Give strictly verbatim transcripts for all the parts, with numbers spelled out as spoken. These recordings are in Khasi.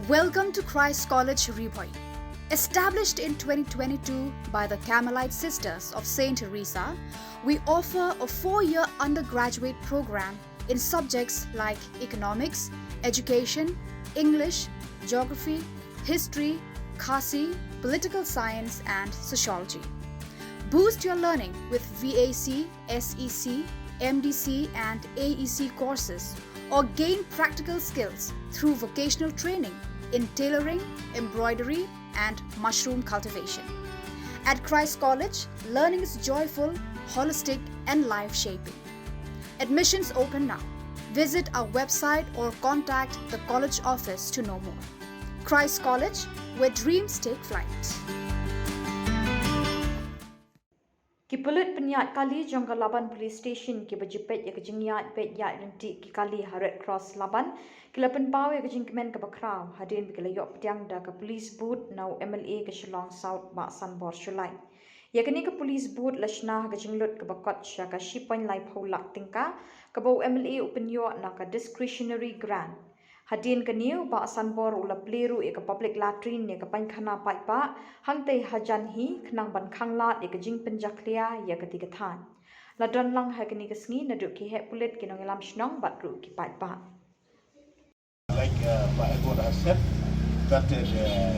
Welcome to Christ College Ri Bhoi. Established in twenty twenty-two by the Carmelite Sisters of Saint Teresa, we offer a four-year undergraduate program in subjects like economics, education, English, geography, history, Khasi, political science, and sociology. Boost your learning with V A C, S E C, M D C, and A E C courses, or gain practical skills through vocational training in tailoring, embroidery, and mushroom cultivation. At Christ College, learning is joyful, holistic, and life shaping. Admissions open now. Visit our website or contact the college office to know more. Christ College, where dreams take flight. Ki pulit pynïaid kali jong ka Laban Police Station kiba ju peit ïa ka jingïaid peit ïaid lynti ki kali ha Red Cross Laban ki la pynpaw ïa ka jingkmen kaba khraw hadien ba ki la ïoh pdiang da ka police boot na u M L A ka Shillong South Bah Sanbor Shullai. Ïa kane ka police boot la shna ha ka jinglut kaba kot sha ka shi point laiphew lak tyngka, kaba u M L A u pynïoh na ka discretionary grant. Hadien kane u Bah Sanbor u la plie ruh ïa ka public latrine ne ka painkhana paidbah hangtei hajan hi khnang ban khanglad ïa ka jingpynjakhlia ïa kata ka thaiñ. La don lang ha kane ka sngi naduh ki heh pulit, ki nongïalam shnong bad ruh ki paidbah. Like uh, Bah Edward has said, that uh,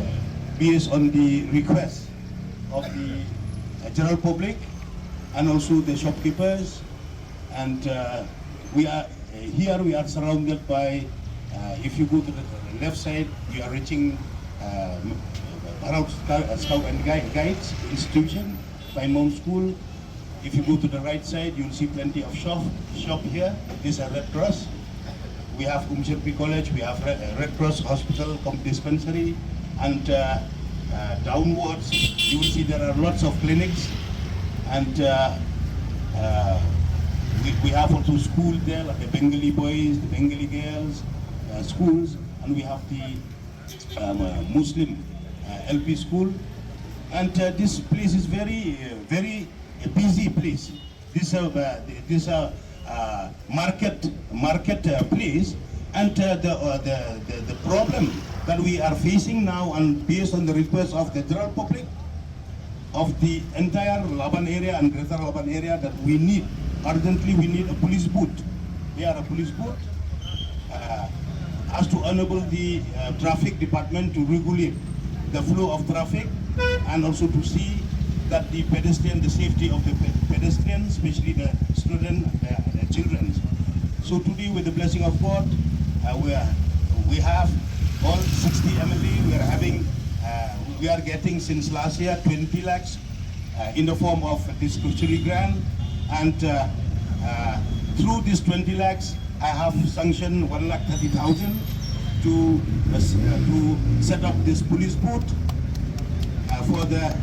based on the request of the uh, general public and also the shopkeepers, and uh, we are uh, here. We are surrounded by. Uh, if you go to the left side, you are reaching uh, Bharat Scout, uh, Scout and Guide, Guides institution, Pine Mount School. If you go to the right side, you'll see plenty of shop shop here. This is a Red Cross. We have Umshirpi College, we have Red, Red Cross Hospital cum dispensary, and uh, uh, downwards you will see there are lots of clinics, and uh, uh, we, we have also school there, like the Bengali boys, the Bengali girls, uh, schools, and we have the um, uh, Muslim uh, L P school, and uh, this place is very, uh, very a busy place. This uh, uh, this uh, uh, market market uh, place, and uh, the, uh, the the the problem that we are facing now, and based on the request of the general public of the entire Laban area and Greater Laban area, that we need urgently, we need a police boot. We are a police boot uh, as to enable the uh, traffic department to regulate the flow of traffic and also to see that the pedestrian, the safety of the pe- pedestrians, especially the students, the, the children. So today, with the blessing of God, uh, we, are, we have all sixty M L A. We are having, uh, we are getting since last year twenty lakhs uh, in the form of this Kuchuri grant, and uh, uh, through this twenty lakhs, I have sanctioned one lakh thirty thousand to uh, s- uh, to set up this police boot uh, for the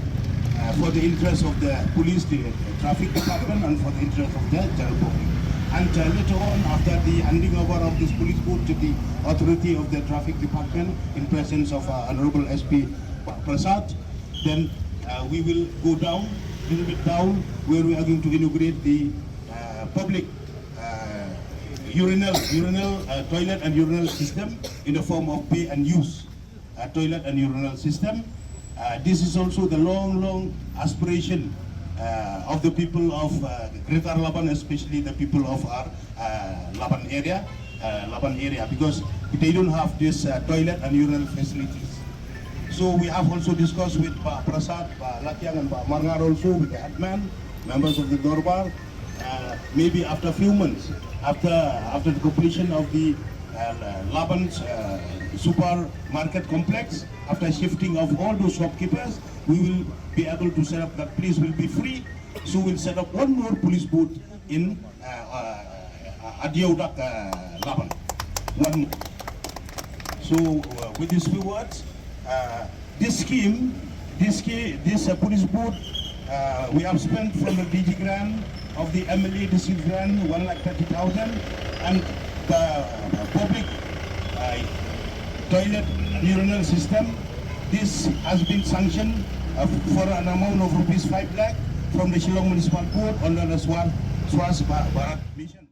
uh, for the interest of the police, the traffic department, and for the interest of the general public. And uh, later on, after the handing over of this police boot to the authority of the traffic department, in presence of uh, Honorable S P Prasad, then uh, we will go down, little bit down, where we are going to inaugurate the uh, public uh, urinal, urinal uh, toilet and urinal system in the form of pay and use uh, toilet and urinal system. Uh, this is also the long, long aspiration uh, of the people of uh, Greater Laban, especially the people of our uh, Laban area, uh, Laban area, because they don't have this uh, toilet and urinal facilities. So we have also discussed with Bah Prasad, Bah Latiang, and Bah Marngar also, with the headman, members of the Dorbar. Uh, maybe after a few months, after after the completion of the uh, Laban's uh, supermarket complex, after shifting of all those shopkeepers, we will be able to set up, that place will be free. So we'll set up one more police booth in uh, uh, uh, Adiaudak uh, Laban. One more. So uh, with these few words, uh, this scheme, this scheme, this uh, police booth, uh, we have spent from the D G grant of the M L A district grant one lakh thirty thousand, and the uh, public uh, toilet and urinal system. This has been sanctioned uh, for an amount of rupees five lakh from the Shillong Municipal Board under the Swar, Swachh Bha- Bharat Mission.